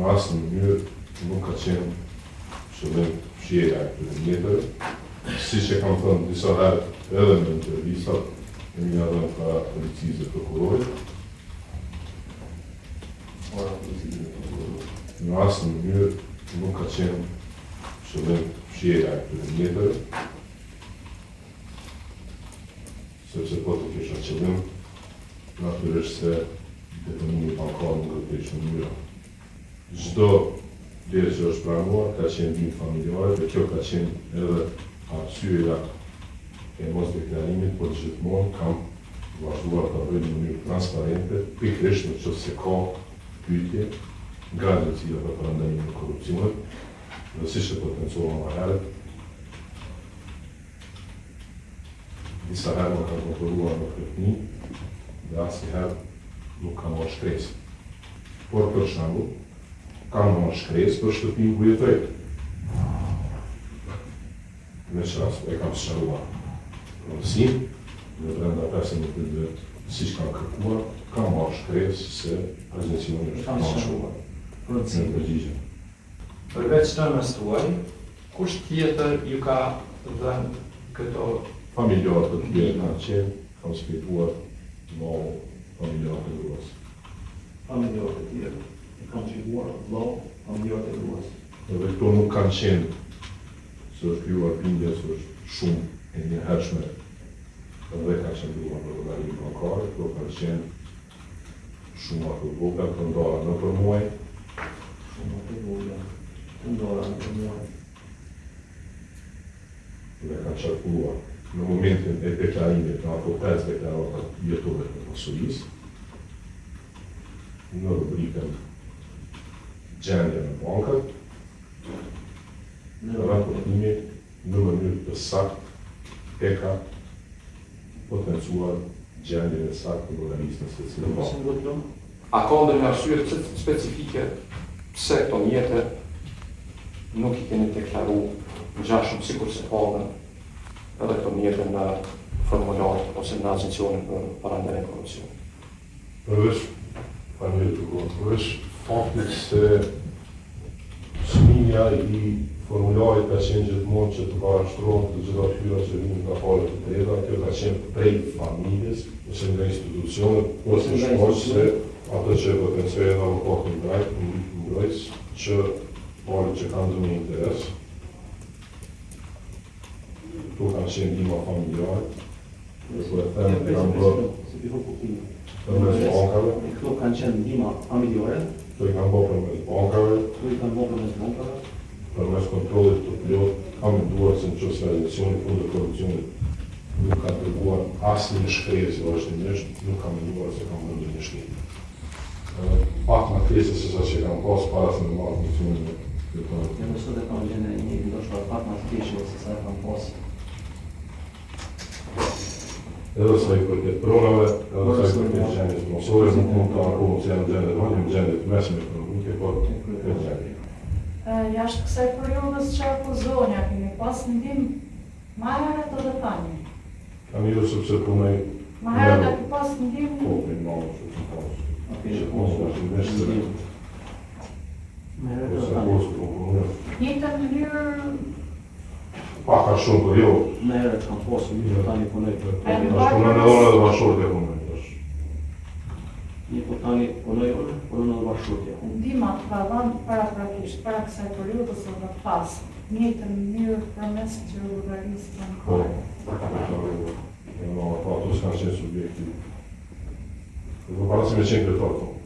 Në asnjë mënyrë nuk ka qenë qëllim fshehja e këtyre mjeteve, siç e kam thënë disa herë edhe në intervistat e mia dhënë para policisë dhe prokurorit. Në asnjë mënyrë nuk ka qenë qëllim fshehja e këtyre mjeteve, sepse po të kisha qëllim, natyrisht se deponimi bankar nuk do të ishte mënyra. Çdo vlerë që është pranuar ka qenë ndihmë familjare dhe kjo ka qenë edhe arsyeja e mosdeklarimit, por gjithmonë kam vazhduar ta bëj në mënyrë transparente, pikërisht në qoftë se ka pyetje nga Agjencia për Parandalimin e Korrupsionit dhe siç e potencova më herët, Disa herë më kanë kontrolluar në plotni dhe asnjëherë nuk kam marrë shkresë. Por për shembull, kam marrë shkresë për shtëpinë ku jetoj. Me ç'rast e kam sqaruar pronësinë dhe brenda 15 ditëve, siç kanë kërkuar, kam marrë shkresë se agjencioni është kënaqur me përgjigjen. Përveç nënës tuaj, kush tjetër ju ka dhënë këto Familjarë të tjerë kanë qenë, kam shpjeguar vllau, familjarët e gruas. Familjarë të tjerë, e kam shpjeguar vllau, familjarët e gruas. Edhe këto nuk kanë qenë se është krijuar bindja se është shumë e njëhershme dhe ka qëndruar në llogarinë bankare, këto kanë qenë Shuma të vogla të ndara nëpër muaj. Shuma të vogla të ndara nëpër muaj. Dhe kanë qarkulluar në momentin e deklarimit në ato 5 deklarata vjetore të pasurisë, në rubrikën gjendja në bankat, në raportimi në mënyrë të saktë e ka potencuar gjendjen e saktë të llogarisë në secilën bankë. A ka ndonjë arsye specifike pse këto mjete nuk i keni deklaru ngjashëm sikurse pagën edhe këto mjete në formular ose në Agjencionin për Parandalim Korrupsionit? Përveç, faleminderit prokuror, përveç faktit se synimi i formularit ka qenë gjithmonë që të parashtrohen të gjitha të hyrat që vijnë nga palët e treta, kjo ka qenë prej familjes ose nga institucionet, por të shfaq se atë që e potencoi edhe avokati mbrojtës, që palët që kanë ndonjë interes, Këto kanë qenë ndihma familjare, dhe po e them e kam bërë përmes bankave. Këto kanë qenë ndihma familjare. Këto i kam bërë përmes bankave. Këto i kam bërë përmes bankave. Përmes kontrollit të plotë, kam menduar se në qoftë se Agjencioni Kundër Korrupsionit nuk ka dërguar asnjë shkresë vazhdimisht, nuk kam menduar se kam bërë ndonjë shkelje. Pak ma keqe se sa që kam pas para se me marrë funksionin e kryetarit. Edhe sot e kam gjendjen e njëjtë, ndoshta pak ma të keqe se sa e kam pas. Edhe sa i përket pronave, edhe sa i përket gjendjes pronësore, nuk mund të ankohem se jam në gjendje të jam në gjendje të mesme ekonomike, por këtë gjendje. Jashtë kësaj periudhës që akuzoni, a keni pas ndihmë ma herët edhe tani? Tani jo sepse punoj Ma herët a ke pas ndihmë? Po, prej mamës që kam pas. Gjithmonë vazhdimisht se Ma herët edhe tani. Po, se po punoj. Njëjtën mënyrë Pak a shumë, po jo. Më herët kam pasur, mirë, tani punoj për. Tash punon edhe unë edhe bashkëshortja punoj tash. Një po tani punoj unë, punon edhe bashkëshortja. Ndihmat ka dhënë paraprakisht, para kësaj periudhës edhe pas. Njëjtën mënyrë përmes xhirollogarisë bankare. Po, po, po, ato s'kanë qenë subjekti. Po, para se me qenë kryetar, po.